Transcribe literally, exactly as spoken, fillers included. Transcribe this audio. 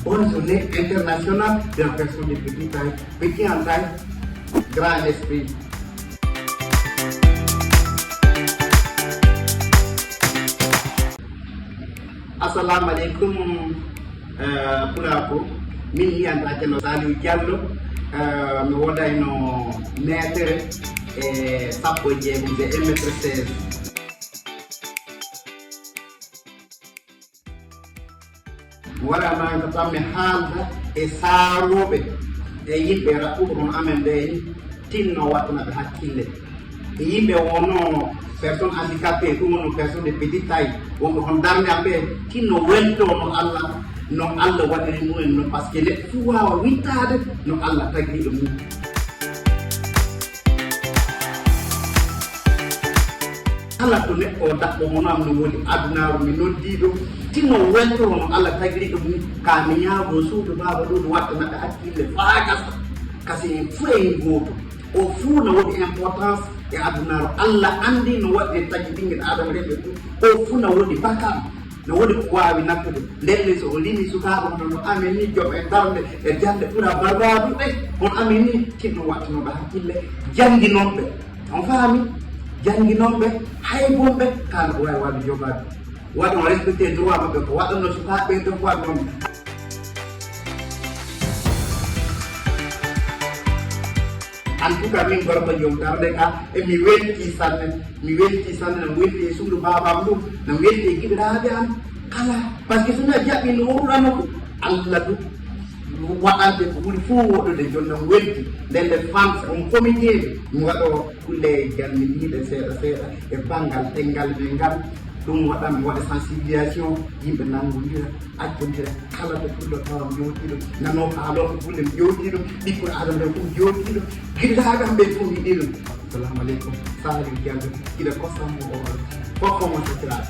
Bonne journée internationale de la personne de petite taille, petit en taille, grand esprit. Assalamu aleykum, eh, Pulaaku. Min wiyantake no Saliou Diallo. Eh, mi woodayno meetere e sappo e jeegom, e un mètre seize. Mi waɗanaaka tan mi haalda e saarooɓe e yimɓe raɓɓuɓe hono amen ɓe ni, tinno waɗtana ɓe hakkille. E yimɓe wonno personne handicapée, ɗum wonno personne de petite taille, wonɓe hono darnde am ɓe, tinno welto no Allah, no Allah waɗiri mumen, no, parce que neɗɗo fuu waawa wittaade no Allah tagiri ɗum ni. Kala to neɗɗo o daɓɓo hono am no woni adunaaru, mi noddii ɗum, tinno weltoro no Allah tagiri ɗum ni, ka mi ñaago suudu baaba ɗum watta naɓe hakkille faa gasa, kasi en fuu en gooto. O fuu no woodi importance e adunaaru. Allah anndi no waɗi tagi ɓinngel Aadama ɓe fuu. O fuu no woodi bakam, no woodi ko waawi nattude. Ndelle so o limi sukaaɓe hono no amen ni, joom e darnde e jannde ɓura barbaadu ɓe, hono amen ni, tinno wattanooɓe hakkille, jannginooɓe. On faami? Jannginooɓe, haybonɓe, kala ko waawi waɗde jogaade. Waɗon respecté droit maɓɓe, ko waɗanno sukaaɓe ɓe, ko waɗanno. En tout cas, min gorko joom darnde ka, e mi welti sanne, mi welti sanne, no welti e suudu baabam ɗum, no welti e giɗiraaɓe am kala. Parce que so mi a jaɓi no woɗuɗano ko Allah ɗum. Waɗande ko ɓuri fof woɗɗude, jooni noon welti. Nden nde fans on comédien, mi waɗo kulle jalminiiɗe seeɗa seeɗa e banngal ɗenngal men ngal. Ɗum waɗan mi waɗa sensibilisation, yimɓe nanngondira, accondira, kala ko pullo tawa mi jowtii ɗum, nanoowo haalooɓe kulle mi jowtii ɗum, ɓikkon Aadama ɓe fof mi jowtii ɗum, giɗaaɓe am ɓe fof mi yiɗii ɗum. Assalamu aleykum, Saliou Diallo, gila kosam mo o, fof fof mo sakiraaɓe.